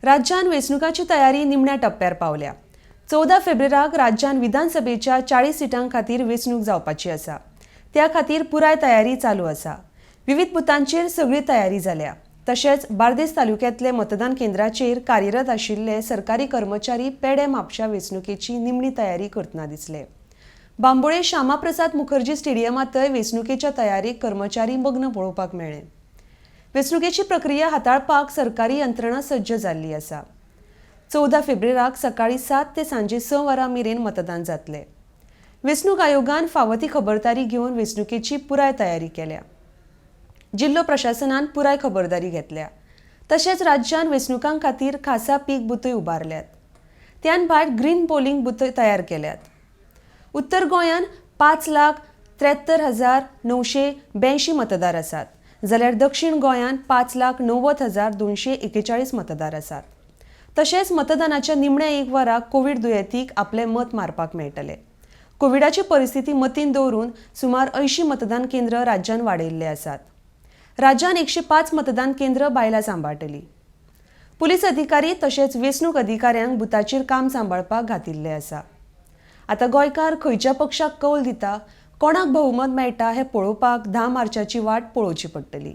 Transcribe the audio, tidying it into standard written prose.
राज्यांत वेंचणुकांची तयारी निमण्या टप्प्यार पावल्या. 14 फेब्रेराक राज्यांत विधानसभेच्या 40 सिटां खातीर वेंचणूक जावपाची आसा. त्या खातीर पुराय तयारी चालू आसा. विविध बुथांचेर सगळी तयारी जाल्या. तशेंच बार्देस तालुक्यांतले मतदान केंद्राचेर कार्यरत आशिल्ले सरकारी कर्मचारी पेडे म्हापशा वेंचणुकेची निमणी तयारी करतना दिसले. बांबोळे श्यामाप्रसाद मुखर्जी स्टेडियमांतय वेंचणुकेच्या तयारेक कर्मचारी मग्न पळोवपाक मेळ्ळे. वेंचणुकेची प्रक्रिया हाताळपाक सरकारी यंत्रणा सज्ज जाल्ली आसा. 14 फेब्रेराक सकाळीं 7 ते सांजे 6 वरां मेरेन मतदान जातलें. वेंचणूक आयोगान फावो ती खबरदारी घेवन वेंचणुकेची पुराय तयारी केल्या. जिल्लो प्रशासनान पुराय खबरदारी घेतल्या. तशेंच राज्यांत वेंचणुकां खातीर खासा पीक बुथूय उबारल्यात. त्यान भायर ग्रीन पोलिंग बूथय तयार केल्यात. उत्तर गोंयांत 5,73,982 मतदार आसात, जाल्यार दक्षिण गोंयांत 5,90,241 मतदार आसात. तशेंच मतदानाच्या निमण्या एक वराक कोवीड दुयेंतीक आपलें मत मारपाक मेळटलें. कोविडाची परिस्थिती मतींत दवरून सुमार 80 मतदान केंद्र राज्यांत वाडयिल्ले आसात. राज्यांत 105 मतदान केंद्र बायलां सांबाळटली. पुलीस अधिकारी तशेंच वेंचणूक अधिकाऱ्यांक बुथाचेर काम सांबाळपाक घातिल्लें आसा. आतां गोंयकार खंयच्या पक्षाक कौल दिता, कोणाक बहुमत मेळटा हें पळोवपाक 10 मार्चाची वाट पळोवची पडटली.